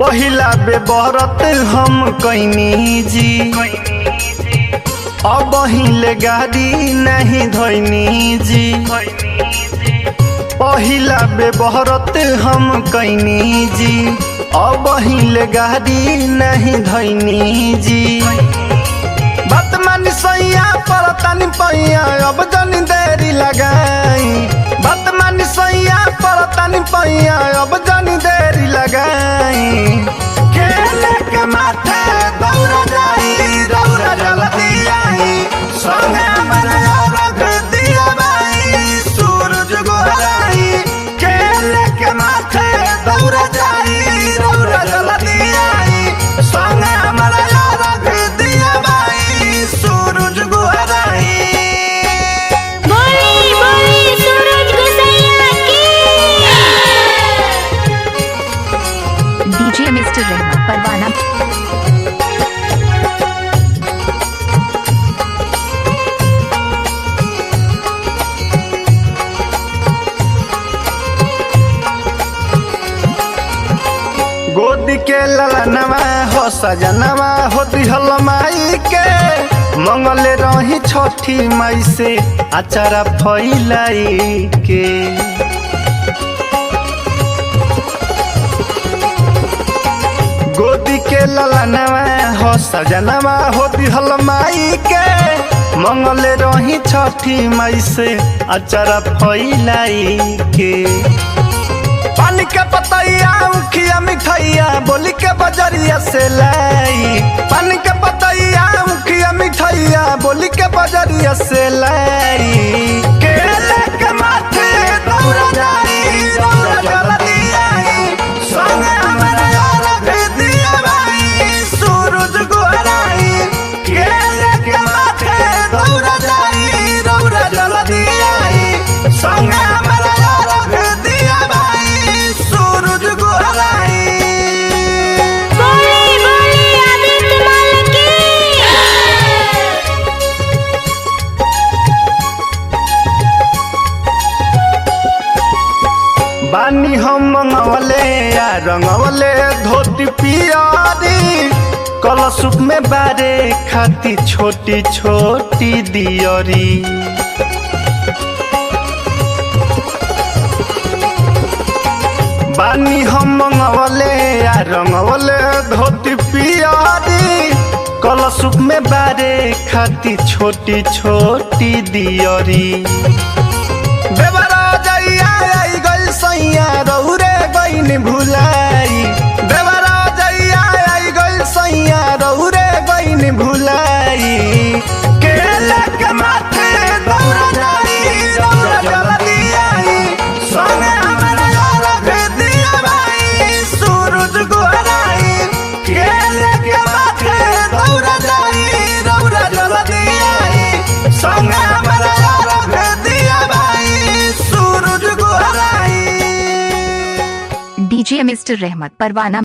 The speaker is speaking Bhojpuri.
पहिला बेबरत हम कैनी जी, अब हिले गाड़ी नहीं धैनी जी। पहिला बेबरत हम कैनी जी, अब हिले गाड़ी नहीं धैनी जी। बात मानी सैया परतानी पैया, अब जनी देरी लगाई। बात मानी सैया परतानी पैया, अब जनी देरी लगाई। केले के माथे दौड़ा जाई, दौड़ा जल्दी आई। संगे हमरा रख दिया बाई, सूरज गोहराई। केले के माथे दौड़ा जाई, दौड़ा जल्दी आई। संगे हमरा रख दिया बाई, सूरज गोहराई। बोली बोली सूरज गोसैया की। डीजे मिस्टर रहमत परवाना। गोदी के ललनवा हो सजनवा हो दिहल माई के, मंगले रही छठी माई से अचारा फैलाई के। गोदी के ललनवा हो सजनवा हो दिहल माई के, मंगले रही छठी माई से अचारा फैलाई के। पानी के पतैया उखिया मिठैया, बोली के बजरिया से लाई। पानी के पतैया उखिया मिठैया, बोली के बजरिया से लाई। केले के माथे दौड़ा जाई, दौड़ा जल्दी आई। संगे हमरा रख दिया बाई, सूरज गोहराई। केले के माथे दौड़ा जाई, दौड़ा जल्दी आई। संगे हमरा रख दिया बाई, सूरज गोहराई। बोली बोली आदित्य माल की। बानी हम मंगवले या रंगवले धोती पियारी, कलशुप में बारे खाती छोटी छोटी दियरी। बानी हम मंगवले या रंगवले धोती पियारी, कलशुप में बारे खाती छोटी छोटी दियरी। देवरा जइया आई गइल सैया, रौरे गइल भुलाई। देवरा जइया आई गइल सैया, रौरे गइल भुलाई। केले के माथे दौड़ा जाई, दौड़ा जल्दी आई। संगे हमरा रख दिया बाई, सूरज गोहराई। केले के माथे दौड़ा जाई, दौड़ा जल्दी आई। संगे हमरा रख दिया बाई, सूरज गोहराई। डीजे मिस्टर रहमत परवाना।